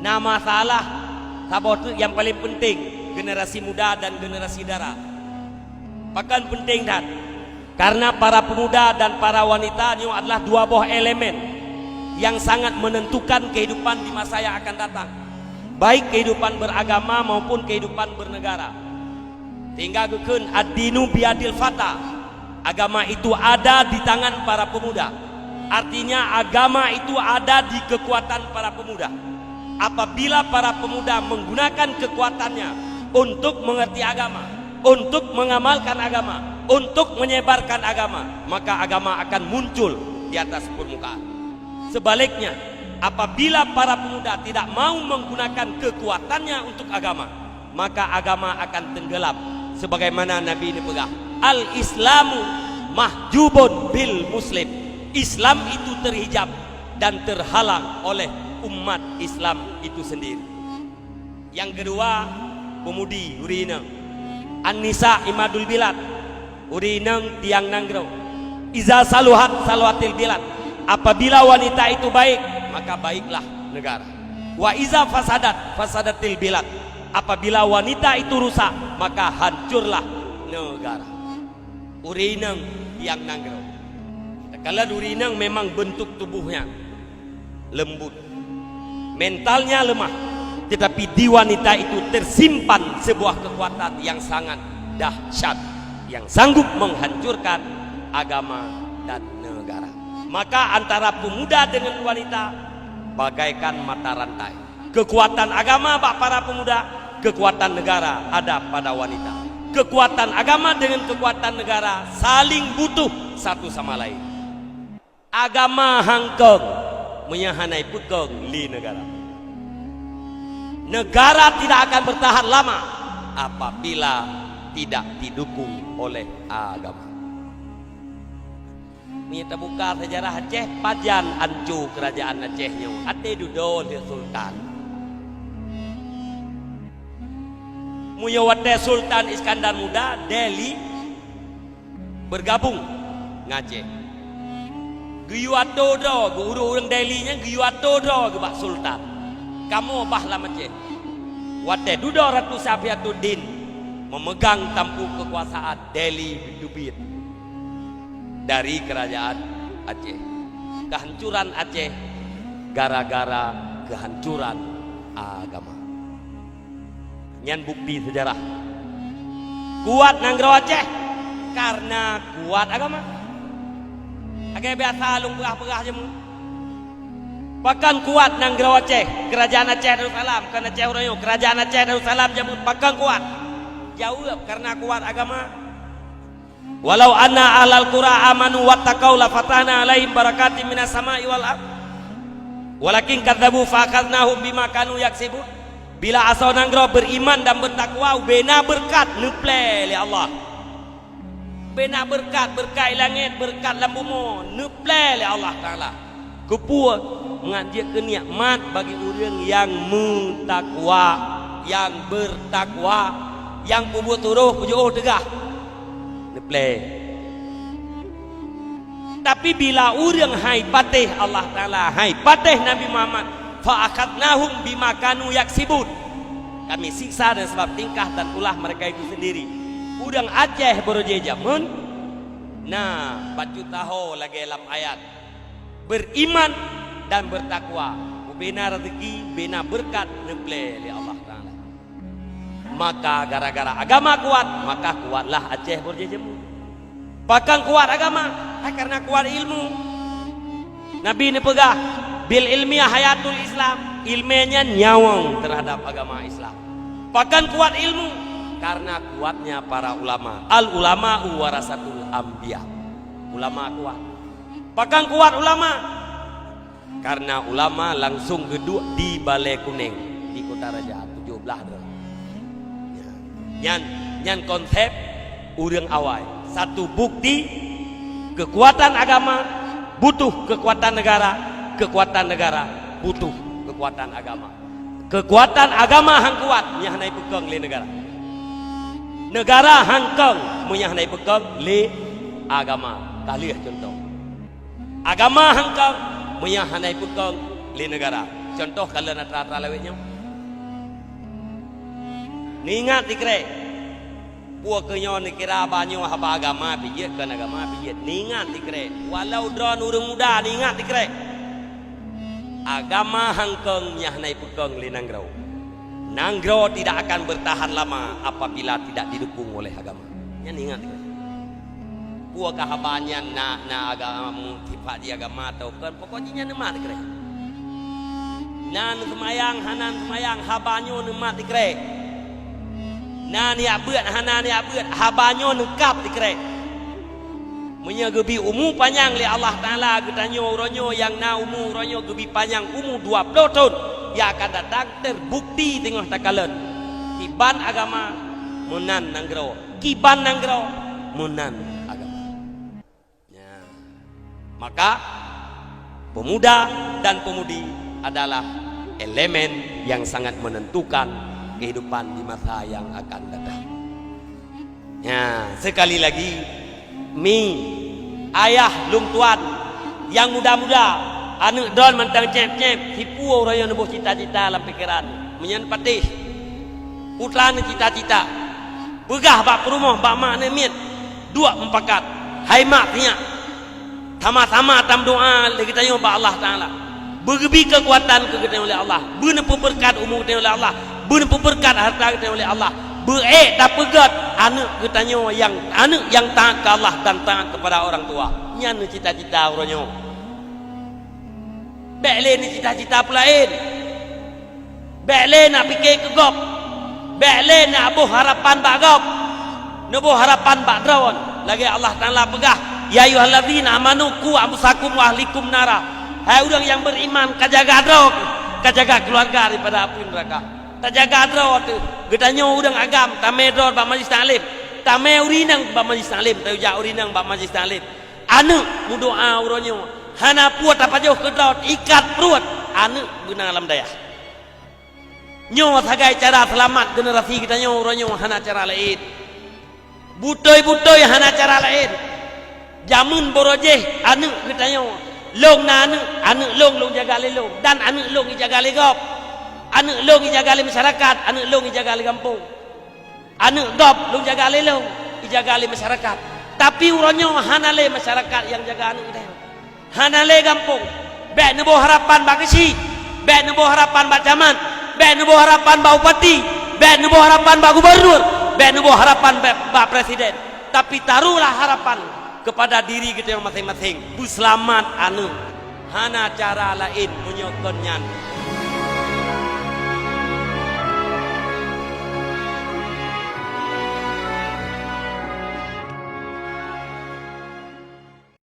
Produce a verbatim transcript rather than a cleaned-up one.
Na masalah saboh teuk nyang paleng peunteng, generasi muda dan generasi dara. Pakon peunteng that? Karena para pemuda dan para wanita nyoe adalah dua boh elemen nyang sangat menentukan kehidupan di masa yang akan datang, baik kehidupan beragama maupun kehidupan bernegara. Sehingga geukheun, "Ad-dinu biyadil fata." Agama itu ada di tangan para pemuda. Artinya, agama itu ada di kekuatan para pemuda. Apabila para pemuda menggunakan kekuatannya untuk mengerti agama, untuk mengamalkan agama, untuk menyebarkan agama, maka agama akan muncul di atas permukaan. Sebaliknya, apabila para pemuda tidak mau menggunakan kekuatannya untuk agama, maka agama akan tenggelam. Sebagaimana Nabi neupeugah, "Al-Islamu mahjubun bil muslim." Islam itu terhijab dan terhalang oleh umat Islam itu sendiri. Nyang keudua, peumudi, ureueng inong. An-nisa imadul bilad, ureueng inong tiang nanggroe. Iza saluhat saluhatil bilad, apabila wanita itu baik, maka baiklah negara. Wa iza fasadat fasadatil bilad, apabila wanita itu rusak, maka hancurlah negara. Ureueng inong tiang nanggroe. Takalon ureueng inong memang bentuk tubuhnya lembut, mentalnya lemah, tetapi di wanita itu tersimpan sebuah kekuatan yang sangat dahsyat, yang sanggup menghancurkan agama dan negara. Maka antara pemuda dengan wanita bagaikan mata rantai. Kekuatan agama bak para pemuda, kekuatan negara ada pada wanita. Kekuatan agama dengan kekuatan negara saling butuh satu sama lain. Agama hangkong meunyoe hana ipeukong lé negara. Negara tidak akan bertahan lama apabila tidak didukung oleh agama. Meunyoe tabuka sejarah Aceh, pajan anco keurajeuen Aceh nyoe, até dudoe lé sultan. Meunyoe watée Sultan Iskandar Muda, Delhi, bergabung ngon Aceh. Geuyue atô droe, geu-, ureuëng-ureuëng Delhi nyan geuyue atô droe geuh bak sultan. Kamoe bah lam Aceh. Watée dudoe Ratu Safiatuddin memegang tampuk keukuasaan, Delhi teubiet dari keurajeuen Aceh. Keuhancuran Aceh gara-gara keuhancuran agama. Nyan bukti seujarah. Kuat nanggroe Aceh kareuna kuat agama. Lagée biasa lôn peugah-peugah jameun. Pakon kuat nanggroe Aceh, keurajeuen Aceh Darussalam, kon Aceh uroe nyoe, keurajeuen Aceh Darussalam jameun pakon kuat? Jaweueb, kareuna kuat agama. "Walau anna ahlal qura amanu wattaqau lafatahna 'alaihim barakatim minas sama'i wal ard. Walakin kadzabu fa akhadznahum bima kanu yaksibun." Bila asoe nanggroe beriman dan bertakwa, ubena beureukat neuplée lé Allah. Ubena beureukat, beureukat i langét, beureukat lam bumoe, neuplée lé Allah Taala. Keupeue? Mangat jeuet keu nikmat bagi ureuëng nyang meutakwa, nyang beurtakwa, nyang peubuet turoh peujiôh teugah. Neuplée. Tapi bila ureuëng hai patéh Allah Taala, hai patéh Nabi Muhammad, "Fa akhadnahum bima kanu yaksibun." Kami siksa dengan sebab tingkah dan ulah mereka itu sendiri. Ureuëng Aceh beureujeue jameun na bacut taho lagée lam ayat. Beriman dan bertakwa, ubena rezeki, ubena beureukat neuplée lé Allah Taala. Maka gara-gara agama kuat, maka kuatlah Aceh beureujeue jameun. Pakon kuat agama? Hai kareuna kuat ilmu. Nabi neupeugah, "Bil ilmi hayatul Islam." Ilmu nyan nyawöng terhadap agama Islam. Pakon kuat ilmu? Kareuna kuatnya para ulama. Al ulama'u warasatul anbiya. Ulama kuat. Pakon kuat ulama? Kareuna ulama langsung geuduek di Balai Kuneng, di Kota Raja, tujoh blaih droe. Nyan, nyan konsep ureuëng awai. Satu bukti, keukuatan agama butuh keukuatan negara, keukuatan negara butuh keukuatan agama. Keukuatan agama han kuat meunyo hana ipeukong lé negara. Negara han kong meunyo hana ipeukong lé agama. Ka lheueh cuntoh. Agama han kong meunyo hana ipeukong lé negara. Contoh kalon atra-atra lawét nyoe. Neuingat dikrek. Peue keu nyoe neukira haba nyoe haba agama pih jeuet, kon agama pih jeuet. Neuingat dikrek. Walau droen ureuëng muda neuingat dikrek. Agama hangkong nyang hana ipeukong lé nanggroe. Nanggroe tidak akan bertahan lama apabila tidak didukung oleh agama. Nyan ingat keu. Peue keu haba nyan na, na agama, sifat jih agama atau kon, pokok jih nyan neumat keu. Na neuseumayang, hana neuseumayang, haba nyoe neumat keu. Na neujak beuet, hana neujak beuet, haba nyoe neukab keu. Meunyoe geubi umu panyang lé Allah Taala geutanyoe uroe nyoe nyang na umu uroe nyoe geubi panyang umu dua ploh thon, nyang akan datang terbukti teungoh takalon. Kiban agama meunan nanggroe, kiban nanggroe meunan agama. Ya. Maka, pemuda dan pemudi adalah elemen yang sangat menentukan kehidupan di masa yang akan datang. Ya, sekali lagi, mi, ayah, lôn tuan, nyang muda-muda, aneuëk droen mantong céb-céb, sipeue uroe nyoe neuboh cita-cita lam pikeran. Meunyan patéh, putra neucita-cita. Peugah bak peurumoh, bak mak neumiet, duek mupakat, hai mak, sinyak. Sama-sama tameudoá lé geutanyoe bak Allah Taala. Beugeubi keukuatan keu geutanyoe lé Allah. Beuneupeubeureukat umu geutanyoe lé Allah. Beuneupeubeureukat hareuta geutanyoe lé Allah. Beu-ék tapeugét aneuëk geutanyoe nyang, aneuëk nyang taát keu Allah dan taát kepada orang tua. Nyan neucita-cita uroe nyoe. Bék lé neucita-cita peulaén. Bék lé nak pike keu gob. Bék lé nak boh harapan bak gob. Neuboh harapan bak droen. Lagée Allah Taala peugah, "Ya ayyuhallazina amanu qu anfusakum wa ahlikum nara." Hai ureuëng nyang beriman, ka jaga droe, ka jaga keuluwarga daripada apui neuraka. Tajaga droe teuh. Geutanyoe ureuëng agam, tamé droe bak majlis taklim. Tamé ureuëng inong bak majlis taklim, tajak ureuëng inong bak majlis taklim. Aneuëk meudoá uroe nyoe, hana peue tapajoh keu droe, ikat pruet aneuëk beuna lam dayah. Nyoe sagai cara seulamat generasi geutanyoe uroe nyoe, hana cara laén. Beutôi-beutôi hana cara laén. Jameun barô jih aneuëk geutanyoe, lôn na aneuëk, aneuëk lôn, lôn jaga lé lôn, dan aneuëk lôn ijaga lé gob. Aneuëk lôn ijaga lé masyarakat, aneuëk lôn ijaga lé gampông. Aneuëk gob lôn jaga lé lôn, ijaga lé masyarakat. Tapi uroe nyoe hana lé masyarakat nyang jaga aneuëk geutanyoe. Hana lé gampông. Bék neuboh harapan bak keuchik, bék neuboh harapan bak camat, bék neuboh harapan bak bupati, bék neuboh harapan bak gubernur, bék neuboh harapan bak, bak presiden. Tapi taruhlah harapan kepada diri geutanyoe maséng-maséng. Beuseulamat aneuëk. Hana cara laén meunyoe kon nyan.